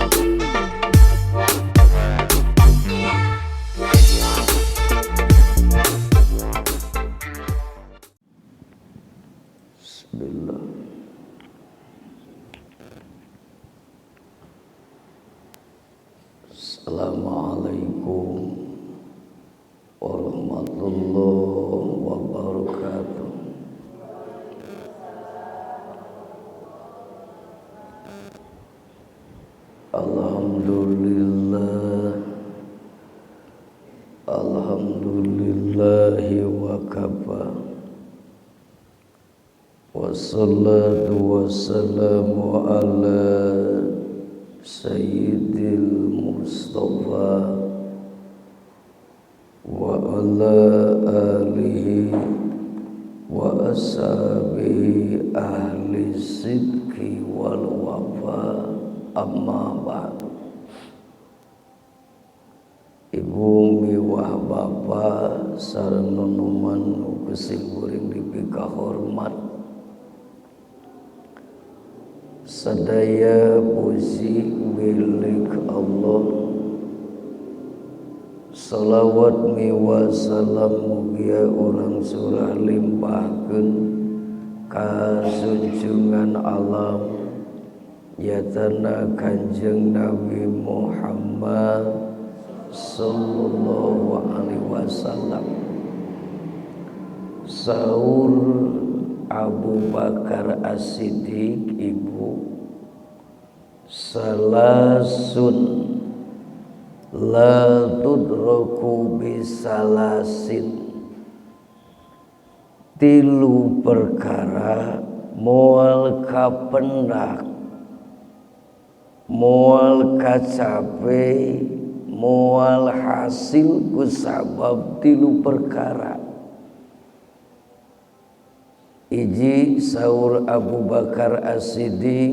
Bismillah. Assalamualaikum warahmatullahi wabarakatuh. Alhamdulillah, alhamdulillahi wa kafa, wassalatu wassalamu ala sayyidil mustafa wa ala alihi wa ashabihi ahli sidqi wal wafa, amma ba'du. Ibu miwah bapa sareng nonoman nu ku simkuring dipikahormat, sadaya puji milik Allah. Salawat miwah salam mugia urang surah limpahkeun ka junjungan alam, yatana Kanjeng Nabi Muhammad sallallahu alaihi wasallam. Saur Abu Bakar As-Siddiq, ibu, salasun la tudraku bisalasin, tilu perkara moal kapendak, moal kacape, moal hasil ku sabab tilu perkara. Iji, saur Abu Bakar As-Siddiq,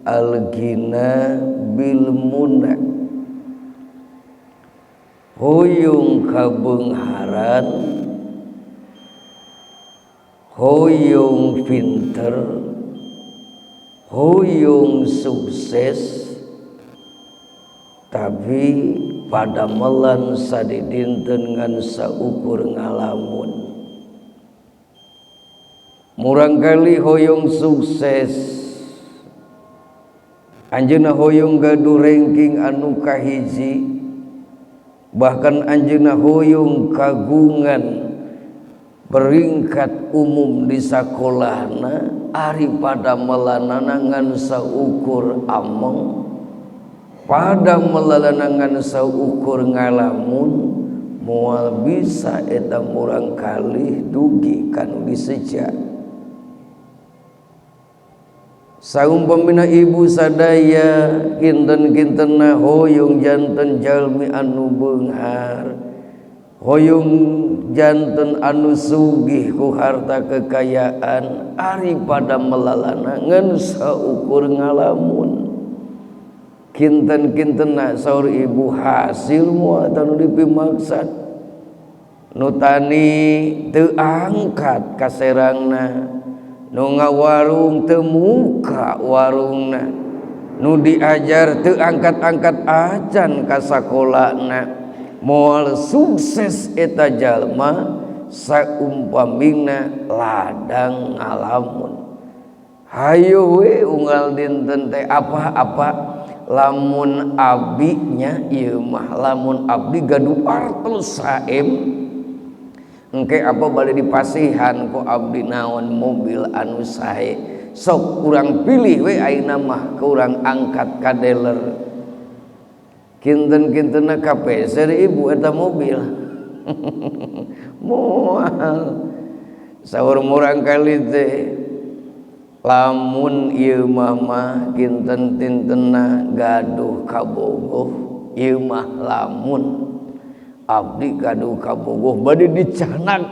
al-gina bil muna, hoyong kabeungharan, hoyong pinter, hoyong sukses, tapi padamelan sadidinten ngan saukur ngalamun. Murang kali hoyong sukses, anjeunna hoyong gaduh ranking anu kahiji, bahkan anjeunna hoyong kagungan peringkat umum di sakolahna, ari padamelanana ngan saukur ameng, padamelanana ngan saukur ngalamun, moal bisa eta murang kali dugi kanu diseja. Saumpamina ibu sadaya kinten-kintenna hoyong janten jalmi anu beunghar, hoyong janten anu sugih ku harta kekayaan, ari padamelanana ngan saukur ngalamun. Kinten-kintenna saur ibu hasil moal tanu dipimaksad. Nu tani teu angkat kaserangna, nu ngawarung teu muka warungna, nu diajar teu angkat-angkat acan ka sakolana, moal sukses eta jalma saumpamina ladang ngalamun. Hayo we unggal dinten teh apa-apa, lamun abinya ieu mah, lamun abdi gaduh artos saem, engke apa bade dipasihan ku abdi naon mobil anu sae, sok urang pilih we ayeuna mah, ku urang angkat ka dealer. Kinten-kintenna kapeser ibu eta mobil. Moal. Saur murang kali teh, lamun ieu mah kinten-tintenna gaduh kabogoh, ieu mah lamun abdi gaduh kabogoh bade dicanak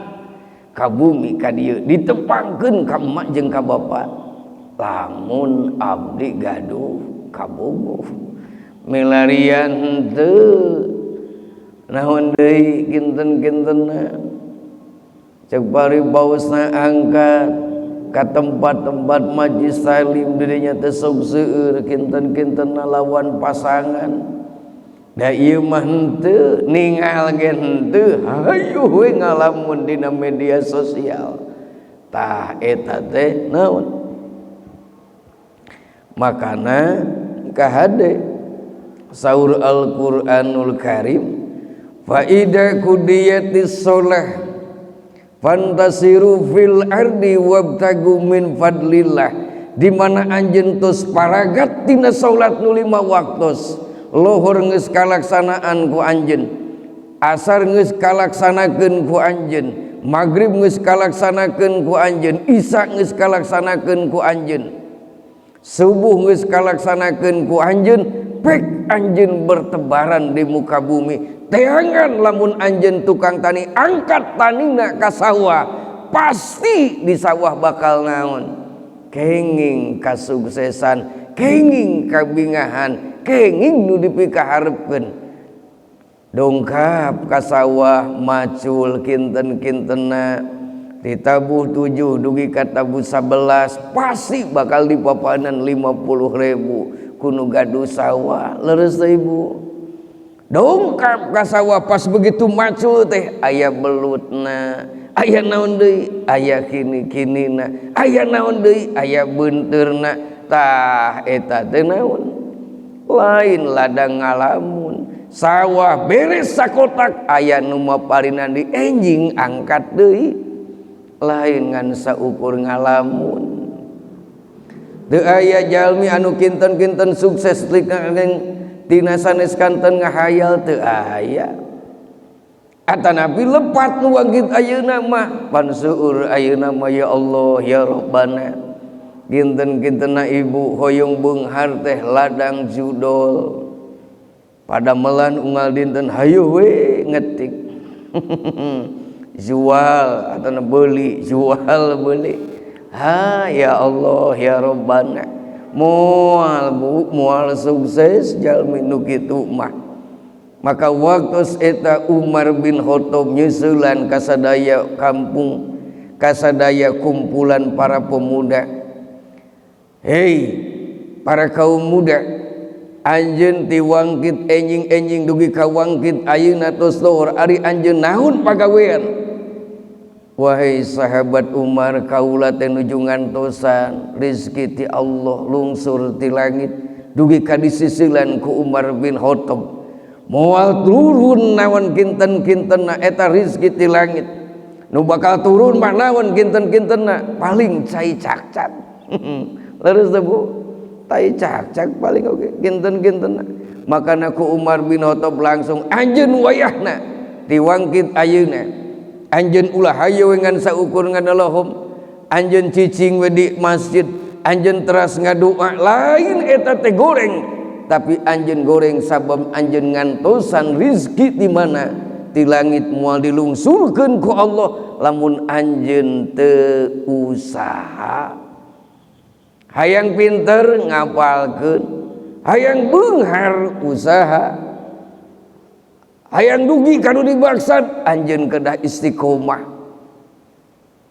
ka bumi ka dieu, ditepangkeun ka emak jeung ka bapa, lamun abdi gaduh kabogoh milarian henteu naon deui kinten-kintenna. Cek pari pausna angkat. Ka tempat-tempat majlis taklim, dirinya teh sok seueur kinten-kinten lawan pasangan. Da ieu mah henteu ningal ge henteu, hayu we ngalamun dina media sosial. Tah, eta teh naon? Makana kahade saur Al-Qur'anul Karim, fa idza qudiyatis shalah fantasyiru fil ardi wabtagu min fadlillah. Di mana anjeun tos paragat tina salat nu lima waktos, lohor geus kalaksanaan ku anjeun, asar geus kalaksanakeun ku anjeun, magrib geus kalaksanakeun ku anjeun, isya geus kalaksanakeun ku anjeun, subuh geus kalaksanakeun ku anjeun, pek anjeun bertebaran di muka bumi. Teangan lamun anjeun tukang tani, angkat tanina ka sawah, pasti di sawah bakal naon? Kenging kasuksesan, kenging kabingahan, kenging nu dipikaharepkeun. Dongkap ka sawah, macul kinten-kintena, ditabuh 7 dugi ka tabuh 11, pasti bakal dipapanan 50 ribu ku nu gaduh sawah. Leres teh, Ibu? Dongkap ka sawah, pas begitu macul teh aya belutna, aya naon deui, aya kini-kinina, aya naon deui, aya beunteurna. Tah, eta teh naon? Lain ladang ngalamun. Sawah beres sakotak, aya nu maparinan di enjing, angkat deui. Lain ngan saukur ngalamun. Teu aya jalmi anu kinten-kinten sukses tina sanes kanten ngahayal, teu aya. Atanapi lepat nu wangkit ayeuna mah, pan seueur ayeuna mah. Ya Allah, ya Rabbana, kinten-kintenna ibu hoyong beunghar teh ladang judol pada melan unggal dinten, hayu we ngetik jual atau beli, jual beli. Ha, ya Allah, ya Rabbana, moal, Bu, moal sukses jalmi nu kitu mah. Maka waktu eta Umar bin Khattab nyusulan kasadaya kampung, kasadaya kumpulan para pemuda, "Hei para kaum muda, anjeun ti wangkit enjing-enjing dugi ka wangkit ayeuna tos lohor, ari anjeun naon pagawean?" "Wahai sahabat Umar, kaula teh nuju ngantosan rezeki ti Allah lungsur ti langit." Dugi ka disisilan ku Umar bin Khattab, moal turun naon kinten-kintenna eta rezeki ti langit. Nu bakal turun mah naon kinten-kintenna? Paling cai cakcak. Leres teh, Bu? Tai cakcak paling oge kinten-kintenna. Makana ku Umar bin Khattab langsung, "Anjeun wayahna tiwangkit ayeuna, anjeun ulah hayu ngan saukur ngadalohom, anjeun cicing we di masjid, anjeun teras ngadua. Lain eta teh goreng, tapi anjeun goreng sabab anjeun ngantosan rizki di mana? Di langit. Moal dilungsurkeun ku Allah lamun anjeun teu usaha. Hayang pinter, ngapalkeun. Hayang beunghar, usaha. Hayang dugi ka nu dimaksad, anjeun kedah istiqomah."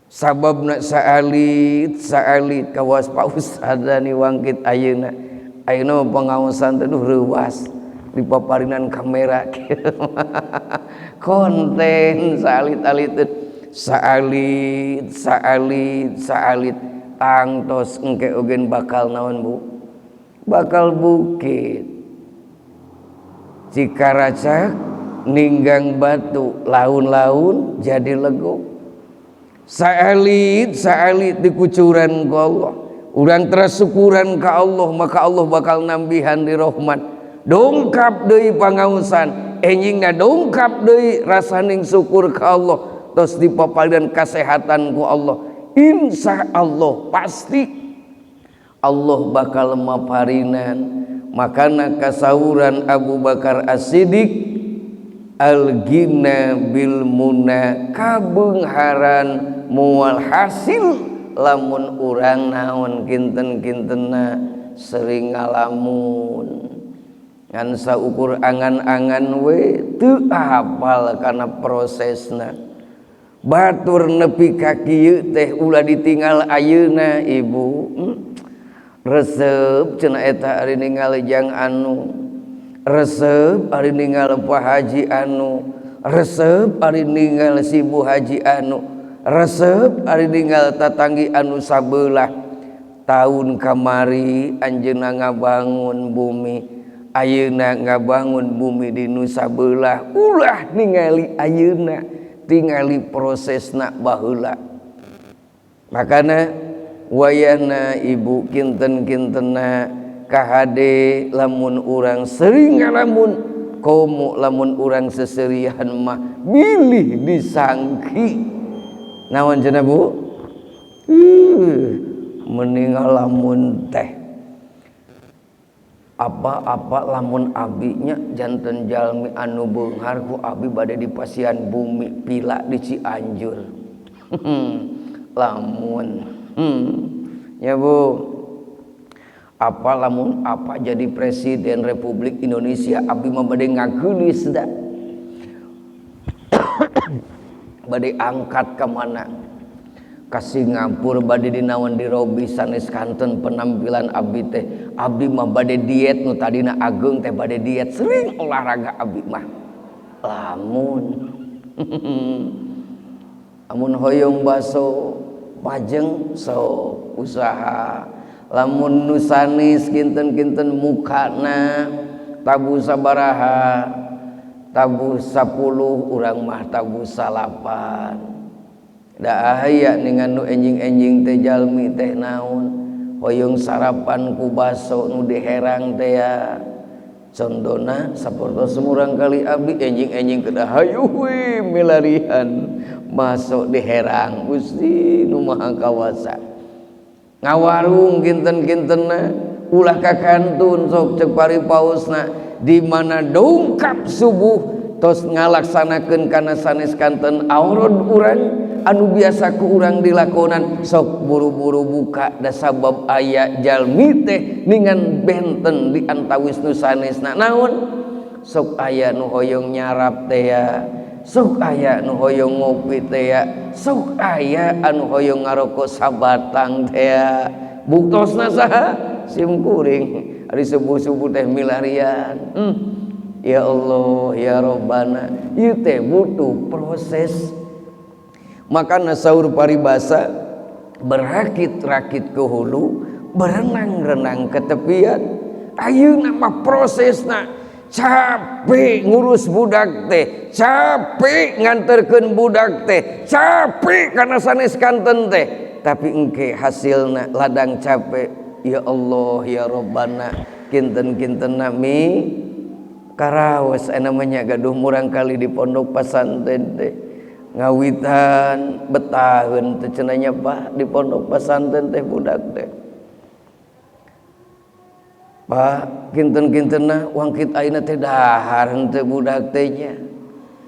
Sababna saalit saalit kawas Pak Ustad ni wangkit ayeuna. Ayeuna pengaosan teh duh reuwas di paparinan kamera, konten saalit-alit, saalit saalit saalit, tangtos engke ogen bakal naon, Bu? Bakal bukit. Cikaracak ninggang batu, laun-laun jadi legok. Saalit saalit dikucuran ku Allah, urang teras syukuran ka Allah, maka Allah bakal nambihan di rahmat. Dongkap deui pangaosan, enjingna dongkap deui rasaning syukur ka Allah, tos dipapalian kasehatan ku Allah, insya Allah pasti Allah bakal maparinan. Makana kasauran Abu Bakar As-Siddiq, al-gina bil muna, kabeungharan moal hasil lamun urang naon kinten-kintena sering ngalamun, ngan saukur angan-angan we, teu hafal kana prosesna. Batur nepi ka kieu teh ulah ditinggal ayeuna ibu. Resep cenah eta ari ningal jang anu, resep ari ningal Pak Haji anu, resep ari ningal si Bu Haji anu, resep ari ningal tatanggi anu sabelah. Tahun kamari anjeunna ngabangun bumi, ayeuna ngabangun bumi di nu sabelah. Ulah ningali ayeuna, tingali prosesna baheula. Makana wayahna ibu kinten-kintena kahade lamun urang sering ngalamun, komo lamun urang seserian mah bilih disangki naon cenah Bu, meninggal lamun teh apa-apa lamun abinya janten jalmi anu beunghar ku abi bade dipasihan bumi pila di Cianjur. Lamun ya Bu, apa lamun apa jadi presiden Republik Indonesia abi mah bade ngageulis da, bade angkat ka mana ka Singapura, bade dinaon dirobi sanes kanten penampilan abdi teh. Abdi mah bade diet, nu tadina ageung teh bade diet, sering olahraga abdi mah. Lamun amun hoyong baso pajeng so usaha, lamun nu sanes kinten-kinten mukana tabuh sabaraha, tabuh 10 urang mah tabuh 9. Da aya ningan nu enjing-enjing teh jalmi teh naon hoyong sarapan ku baso nu diherang teh ya. Contohna sapertos murang kali abdi enjing-enjing kedah hayuh we milarian baso diherang. Gusti nu Maha Kawasa, ngawarung kinten-kintenna ulah ka kantun sok cek paripaosna di mana dongkap subuh tos ngalaksanakeun kana sanes kanten aurad urang anu biasa ku urang dilakonan, sok buru-buru buka da sabab aya jalmi teh ningan benten di antawis nu sanesna naon. Sok aya nu hoyong nyarap teh ya, sok aya nu hoyong ngopi teh ya, sok aya anu hoyong ngarokok sabatang teh ya. Buktosna saha? Sim kuring ari subuh-subuh teh milarian. Ya Allah ya Robbana, ieu teh butuh proses. Makana saur paribasa berakit-rakit ke hulu, berenang-renang ke tepian. Ayeuna mah prosesna capek ngurus budak teh, capek nganterkeun budak teh, capek kana sanes kanten teh, tapi engke hasilna ladang capek. Ya Allah ya Robbana, kinten-kintenna mi karaos namanya gaduh murang kali di pondok pesantren teh ngawitan betaheun teh cenah nya Pak di pondok pesantren teh budak teh. Pak kinten-kintenna wangkit ayeuna teh dahar henteu budak teh nya,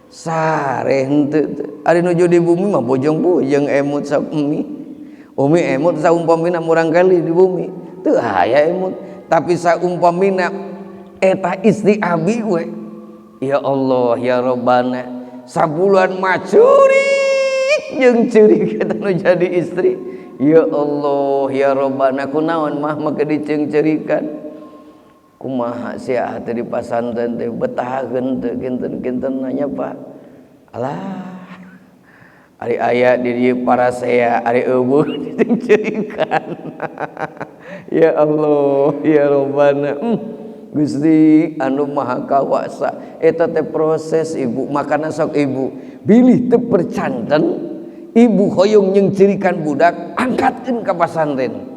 sare henteu teh. Ari nuju di bumi mah bojong-bojong emut sa umi, umi emut saumpamina murang kali di bumi teu aya emut, tapi saumpamina eta istri abi we ya Allah ya Robbana, sabulan mah ceurik jeung ceurik eta nu jadi istri. Ya Allah ya Robbana, kunaon mah make diceungceurikan kumaha sia teh di pasantren teh betaheun teh kinten-kinten nanya Pak. Alah ari aya di dieu parasea ari eueuh diceungceurikan. Ya Allah ya Robbana. Gusti anu Maha Kawasa, eta teh proses ibu. Makana sok ibu bilih teu percanten ibu hoyong nyengcirikan budak, angkatkeun ka pasantren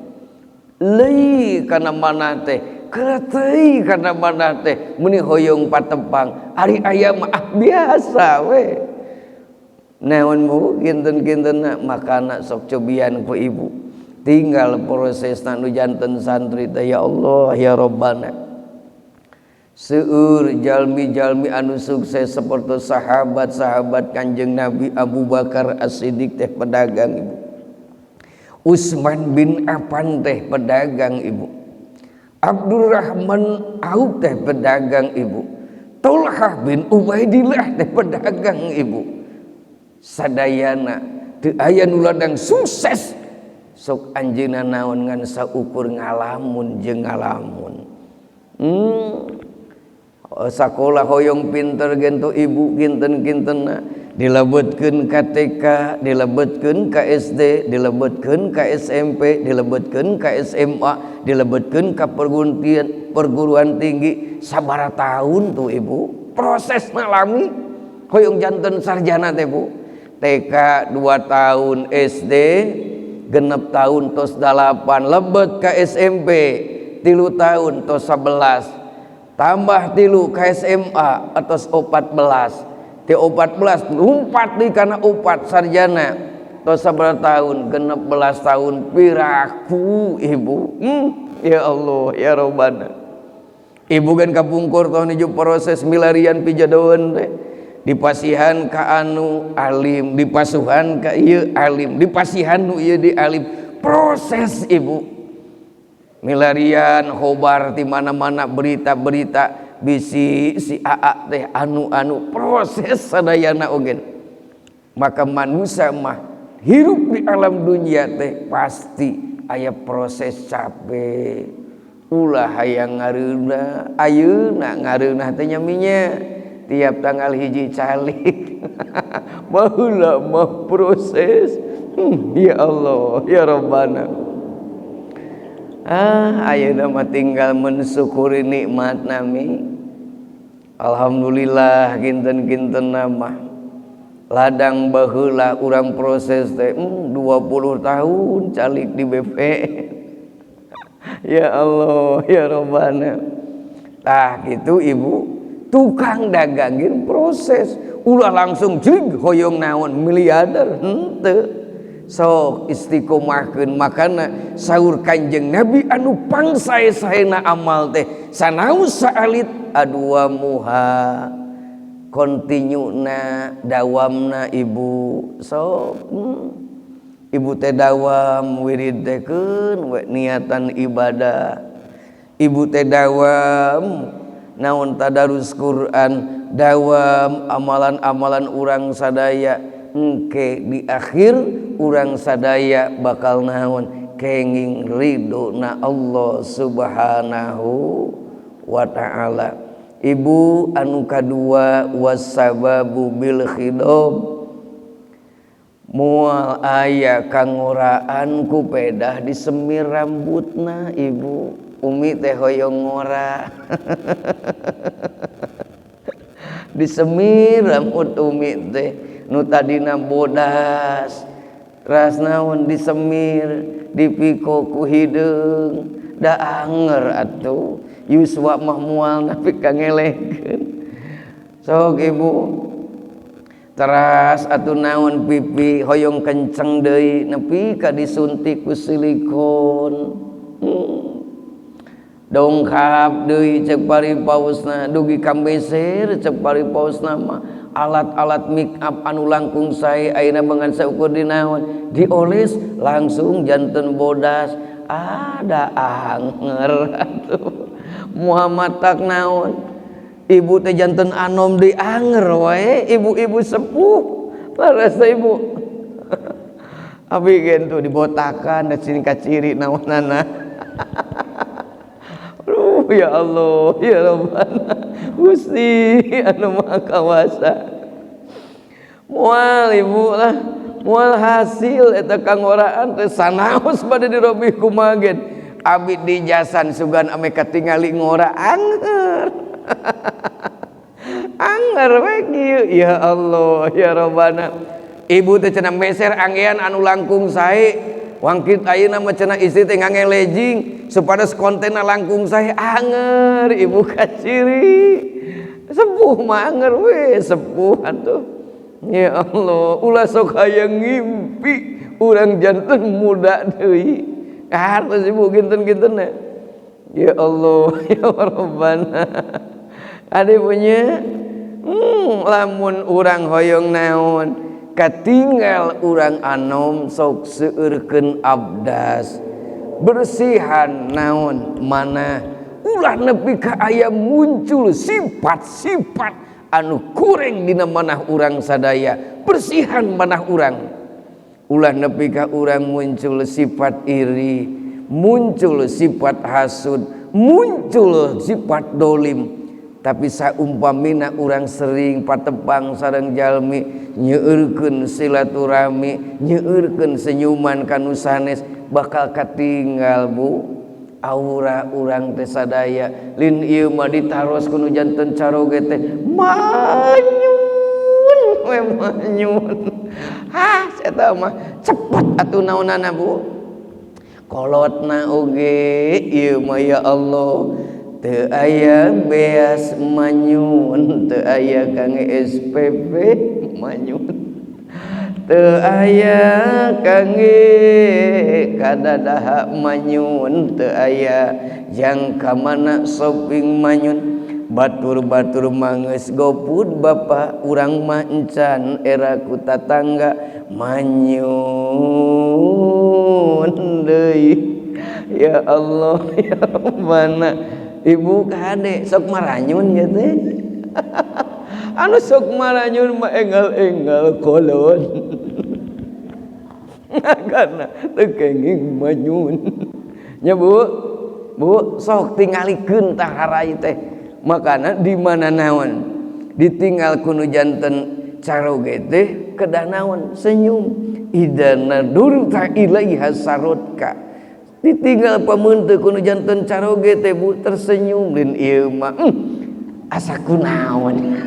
leuy kana mana teh kereteuy kana mana teh meuni hoyong patepang. Ari aya mah biasa we naon Bu kinten-kintenna. Makana sok cobian ku ibu tinggal prosesna nu janten santri teh. Ya Allah ya Robbana, seueur jalmi-jalmi anu sukses seperti sahabat-sahabat Kanjeng Nabi. Abu Bakar As-Siddiq teh pedagang ibu, Utsman bin Affan teh pedagang ibu, Abdurrahman Auf teh pedagang ibu, Tolhah bin Ubaidillah teh pedagang ibu. Sadayana teu aya nu ladang sukses sok anjeunna naon ngan saukur ngalamun jeung ngalamun. Sakola hoyong pinter gento ibu kinten-kintenna dilebetkeun ka TK, dilebetkeun ka SD, dilebetkeun ka SMP, dilebetkeun ka SMA, dilebetkeun ka perguruan tinggi. Sabaraha tahun tuh ibu proses ngalami hoyong janten sarjana teh bu. TK 2 tahun, SD 6 tahun tos 8, lebet ka SMP 3 tahun tos 11, tambah 3 ka SMA atos 14, ti 14 lumpat di kana 4 sarjana tos sabaraha tahun, 16 tahun piraku ibu. Ya Allah ya Robbana. Ibu kan kapungkur tahun hijau proses milarian pijadoan teh dipasihan ka anu alim, dipasuhan ka ieu alim, dipasihan nu ieu di alim, proses ibu milarian khobar di mana-mana berita-berita bisi si AA teh anu-anu proses sadayana ogen. Maka manusia mah hirup di alam dunia teh pasti aya proses capek. Ulah hayang ngareunah, ayeuna ngareunah teh nyaminya tiap tanggal 1 calik. Baheula mah proses. Ya Allah ya Rabbana. Ayeuna mah tinggal mensyukuri nikmat nami. Alhamdulillah kinten-kinten mah ladang baheula urang proses teh 20 tahun calik di BP. Ya Allah ya Rabbana. Tah gitu ibu, tukang dagangin proses, ulah langsung jrig hoyong naon miliarder henteu. Sok istiqomahkeun, makana saur Kanjeng Nabi anu pangsae-saena amal teh sanaos saalit adua muha kontinuna dawamna ibu. Sok ibu teh dawam wirid teh keun we niatan ibadah, ibu teh dawam naon tadarus Quran, dawam amalan-amalan urang sadaya, engke di akhir urang sadaya bakal naon kenging ridho na Allah Subhanahu wa ta'ala. Ibu anu kadua wasababu bil khidob, moal aya kangoraan ku pedah disemir rambutna ibu. Umi teh hoyong ngora. Disemir rambut umi teh nu tadina bodas ras naon disemir dipiko ku hideung da anger atuh yuswa mah moal nepi ka ngelehkeun. Sok ibu teras atuh naon pipi hoyong kenceng deui nepi ka disuntik ku silikon. Dongkap deui cek paripausna dugi ka meser cek paripausna mah alat-alat make up anu langkung sae ayeuna bangan saukur dinaon dioles langsung janten bodas ada anger atuh Muhammad tak naon ibu teh janten anom di anger wae ibu-ibu sepuh leres teh ibu. Abi gen tuh dibotakan da sini kaciri naonana. Aduh ya Allah ya Rabbana Gusti anu Maha Kawasa. Moal ibu lah moal hasil eta kangoraan teh sanaos bade dirobih kumaha gen. Abi dijasan sugan ame katingali ngora anger. Anger we kieu ya Allah ya Rabbana. Ibu teh cenah meser anggean anu langkung sae. Wangkit ayeuna mah cenah istri teh ngange lejing supados kontenna langkung sae anger ibu kaciri. Sepuh mah anger we sepuh atuh. Ya Allah ulah sok hayang ngimpi urang janten muda deui. Hartos ibu kinten-kinten ya Allah ya Rabbana. Ade punya lamun urang hoyong naon katinggal urang anom sok seueurkeun abdas bersihan naon mana ulah nepi ka aya muncul sifat-sifat anu kurang dina manah urang sadaya. Bersihan manah urang, ulah nepi ka urang muncul sifat iri, muncul sifat hasud, muncul sifat dolim. Tapi saumpamina urang sering patepang sareng jalmi, nyeurkeun silaturahmi, nyeurkeun senyuman ka nu sanes, bakal katinggal, Bu, aura urang teh sadaya. Lin ieu mah ditaros ku nu janten caroge teh manyun we, manyun. Hah, eta mah cepet atuh naonana, Bu, kolotna oge. Ieu mah ya Allah, teu aya beas manyun, teu aya kangge SPP manyun, teu aya kangge kadadaha manyun, teu aya jang ka mana shopping manyun. Batur-batur manges GoFood, bapak urang mah encan era ku tatangga manyun deui. Ya Allah, ya Rabbana. Ibu kade sok maranyun ya teh. Anu sok maranyun mah enggal-enggal kolon karena teu kenging manyun nya, Bu. Bu, sok tingalikeun tah harai teh. Makana di mana naon ditinggal ku nu janten caroge teh kedah naon? Senyum. Idza nadurta ilaiha sarotka. Ditinggal pameunteuk ku nu janten caroge teh, Bu, tersenyum. Lin ieu mah asa kunaon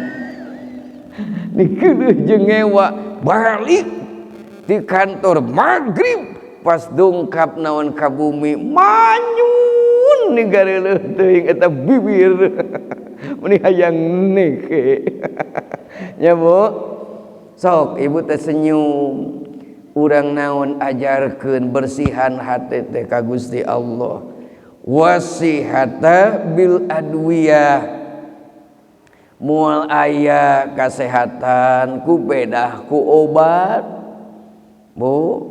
dikeuleuh jeung ngewa. Balik di kantor maghrib, pas dongkap naon ka bumi, manyun ni gareuleuh teuing eta bibir, meuni hayang neke nya, Bu. Sok ibu teh senyum. Urang naon, ajarkeun bersihan hati teh ka Gusti Allah. Wasihata bil adwiyah. Moal aya kasehatan ku bedah, ku obat, Bu.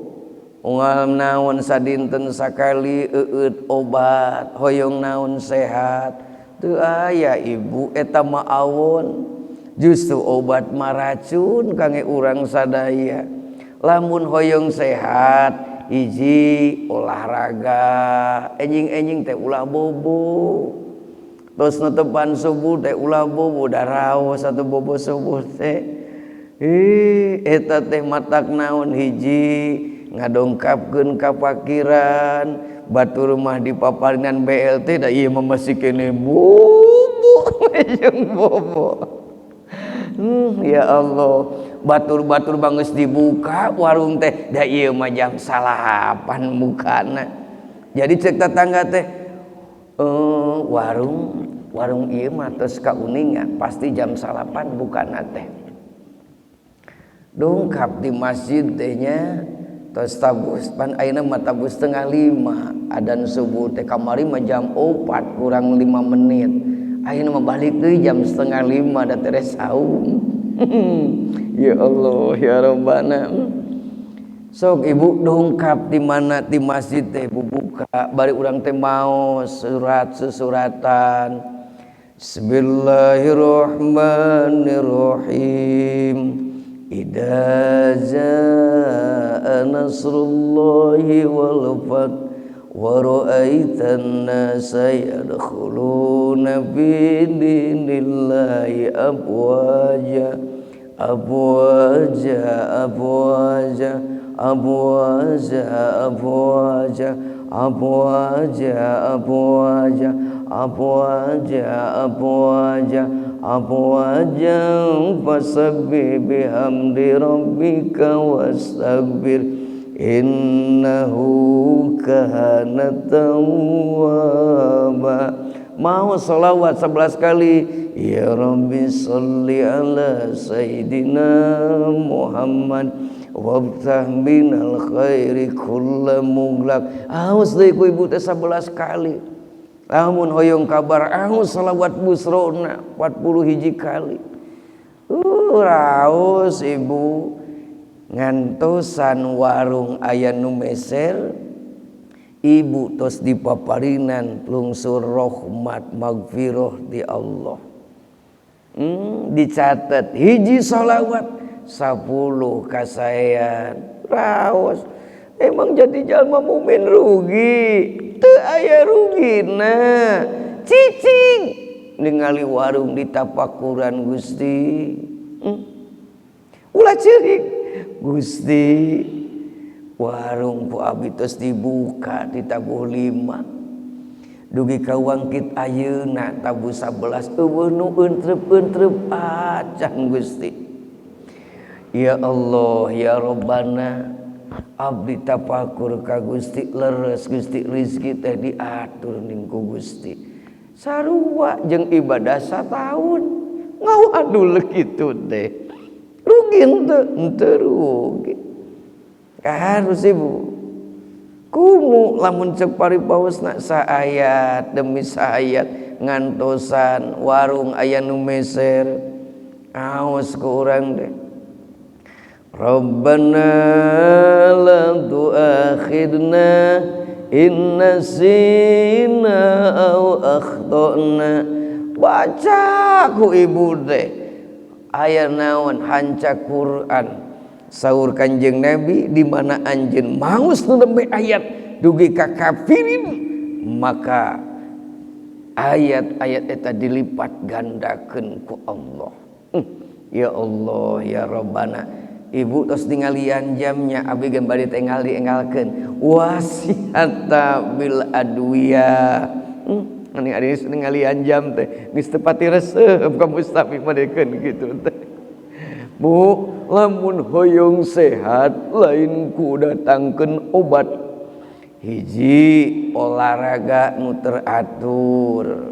Unggal naon sadinten sakali eueut obat, hoyong naon sehat? Teu aya, Ibu, eta mah awon. Justru obat mah racun kangge urang sadaya. Lamun hoyong sehat, hiji, olahraga. Enjing-enjing teh ulah bobo. Terus netepan subuh teh ulah bobo, da raos atuh bobo subuh teh. Ih, eta teh matak naon? Hiji, ngadongkapkeun kapakiran. Batur mah dipaparinan BLT, da ieu mah masih keneh bobo jeung bobo. Ya Allah, batur-batur banges dibuka warung teh, da ieu mah jam 9 bukana. Jadi cek tetangga teh, warung warung ieu mah tos kauninga pasti jam 9 bukana teh. Dongkap di masjid teh nya, tos tabus pan ayeuna mah tabus 4.30 adan subuh teh. Kamari mah jam 4 kurang 5 menit, ayeuna mah balik deui jam 4.30, da teres saum. Ya Allah, ya Rabbana. Sok ibu dongkap di mana, di masjid teh buka, bari urang teh mau surat sesuratan. Bismillahirrahmanirrahim. Idza jaa nasrullahi wal fath wa ra'aitan nasa yadkhuluna fi dinillahi afwaja, afwaja, afwaja, afwaja, afwaja, afwaja, afwaja, afwaja, afwaja, afwaja, fasabbih bihamdi rabbika wastaghfir innahu kana tawwaba. Mau salawat 11 kali. Ya Rabbi, salli ala Sayyidina Muhammad waftah minal khairi kulla mughlaq. Aos deui ku ibu teh 11 kali. Lamun hoyong kabar, aos salawat busrona 40 hiji kali. Raos ibu, ngantosan warung aya nu meser, ibu tos dipaparinan lungsur rahmat magfirah di Allah. Dicatat hiji salawat. 10 kasaean raos. Emang jadi jalma mukmin rugi? Teu aya rugina. Cicing ningali warung ditapakuran Gusti. Ulah ceurik Gusti, warung ku abi tos dibuka di tabuh 5 dugi ka wangkit ayeuna tabuh 11 eueuh nu entrep-entrep acan Gusti. Ya Allah ya Rabbana, abdi tapakur ka Gusti, leres Gusti rizki teh diatur ning ku Gusti. Sarua jeung ibadah sataun ngawadul kitu teh. Rugi henteu? Henteu rugi. Harus ibu. Kumu lamun cek paripaosna saayat demi saayat ngantosan warung aya nu meser aos ku urang teh. Rabbana la tu'akhidna in nasina aw akhtana. Baca ku ibu teh aya naon hanca Quran. Saur Kanjeng Nabi di mana anjeun maus nu nembe ayat dugi ka kafirin, maka ayat-ayat eta dilipat gandakeun ku Allah. Ya Allah ya Rabbana. Ibu tos ningalian jamnya, abi ge bade tenggal dienggalkeun. Wasiata bil adwiya. Ini ari ningalian jam teh geus teu pati resep ka Mustafi madekeun kitu teh. Bu, lamun hoyong sehat lain ku datangkeun obat. Hiji olahraga nu teratur.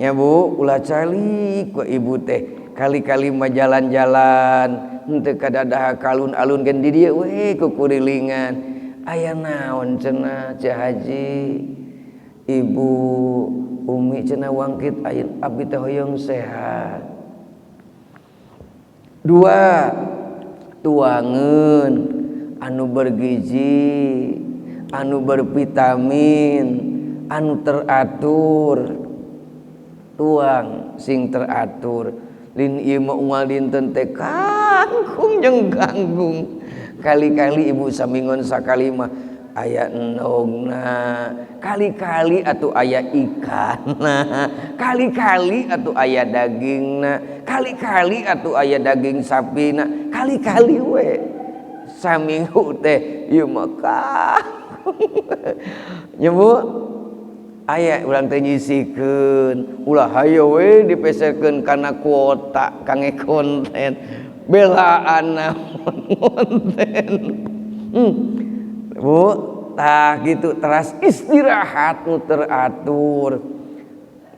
Ya Bu, ulah calik ku ibu teh kali-kali mah jalan-jalan henteu kadadaha kalun-alun gen di dieu we kukurilingan. Aya naon cenah Ceu Haji? Ibu Umi cenah wangkit ayeuna abdi teh hoyong sehat. Dua, tuangeun anu bergizi, anu bervitamin, anu teratur. Tuang sing teratur. Lin ieu mah unggal dinten teh kangkung jeung kangkung. Kali-kali ibu saminggon sakali mah aya endogna, kali-kali atuh aya ikanna, kali-kali atuh aya dagingna, kali-kali atuh aya daging sapina, kali-kali we. Saminggu teh ieu mah kangkung. Nya Bu, aya urang teh nyisikeun, ulah hayo we dipeserkeun kana kuota kangge konten. Belaan naon konten. Bu, tah gitu teras istirahat nu teratur.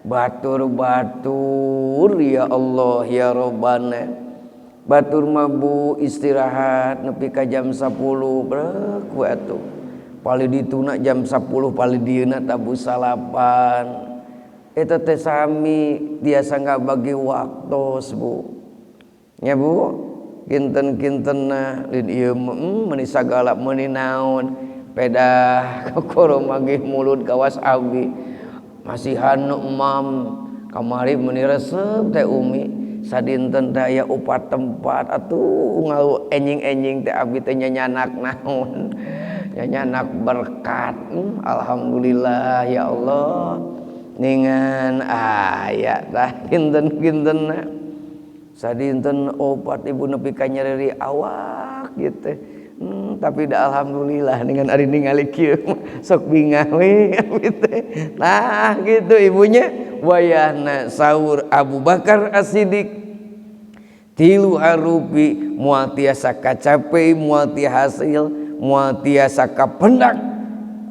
Batur-batur ya Allah ya Robbana. Batur mah Bu istirahat nepi ka jam 10 brek we atuh. Palih dituna jam 10 palih dieuna tabuh salapan. Eta teh sami tiasa ngabagi waktos Bu. Nya Bu, kinten-kintenna lin ieu mah meuni sagala meuni naon. Pedah kokoro magih mulut kawas abdi. Masihan nu emam kamari meuni resep teh Umi. Sadinten teh aya 4 tempat atuh ngalu enjing-enjing teh abdi teh nyanyanak naon. Nyanyanak berkat. Alhamdulillah ya Allah. Ningan aya tah kinten-kintenna. Sadinten 4 ibu nepi ka nyereri awak gitu. Tapi da alhamdulillah dengan ari ningali kieu sok bingah we abdi teh. Nah gitu ibunya wayahna sahur Abu Bakar As-Siddiq 3 harupi moal tiasa kacape, moal tiasa hasil, moal tiasa kapendak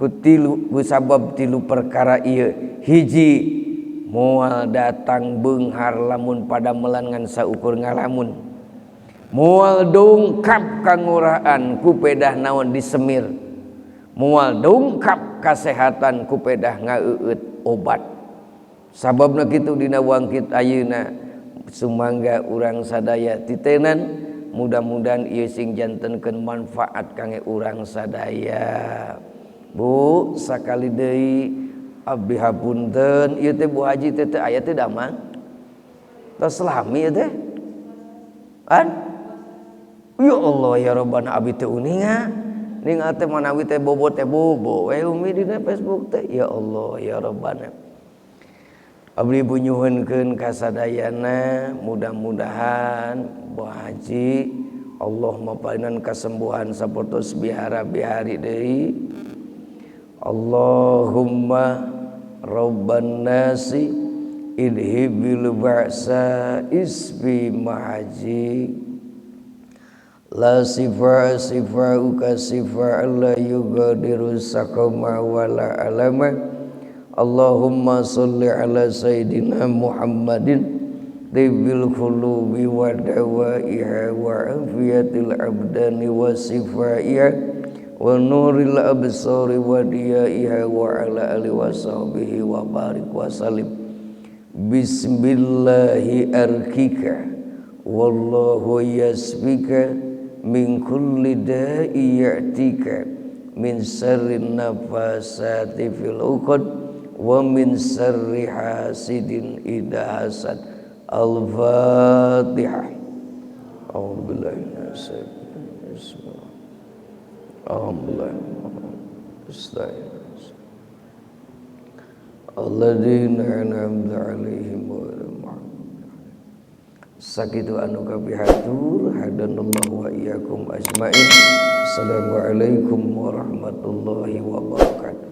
ku tilu ku sabab 3 perkara ieu. Hiji, moal datang beunghar lamun padamelan ngan saukur ngalamun. Moal dongkap kanguraan ku pedah naon disemir. Moal dongkap kasehatan ku pedah ngaeueut obat. Sababna kitu dina wangkit ayeuna sumangga urang sadaya titenan, mudah-mudahan ieu sing jantenkeun manfaat kangge urang sadaya. Bu, sakali deui abdi hapunten ieu teh Bu Haji teh teu aya teh damang. Tos lami ieu teh. An? Ya Allah ya Rabbana, abi teu uninga. Ningal teh manawi teh bobo teh bobo we umi dina Facebook teh. Ya Allah ya Rabbana. Abdi nyuhunkeun ka sadayana, mudah-mudahan Bu Haji Allah maparinan kesembuhan sapertos bihara-bihari deui. Allahumma rabban nasi idhibil ba'sa isfi mahaji la sifa sifauka sifa la yugadiru saqama wala alama. Allahumma salli ala sayyidina Muhammadin tibbil qulubi wa dawaiha wa afiyatil abdani wa sifaiha wa nuril absari wa diyaiha wa ala alihi wa sahbihi wa barik wa salim. Bismillahi arkika wallahu yasfika min kulli da'i ya'tika min syarrin nafasati fil uqad wa min syarri hasidin idha hasad. Al-Fatihah. A'udzubillahi minasyaitonir rajim. Alhamdulillah. Alladzina an'amta 'alaihim ghairil maghdubi 'alaihim. Sakitu anu kapihatur, hadanallahu wa iyyakum ajmain. Assalamualaikum warahmatullahi wabarakatuh.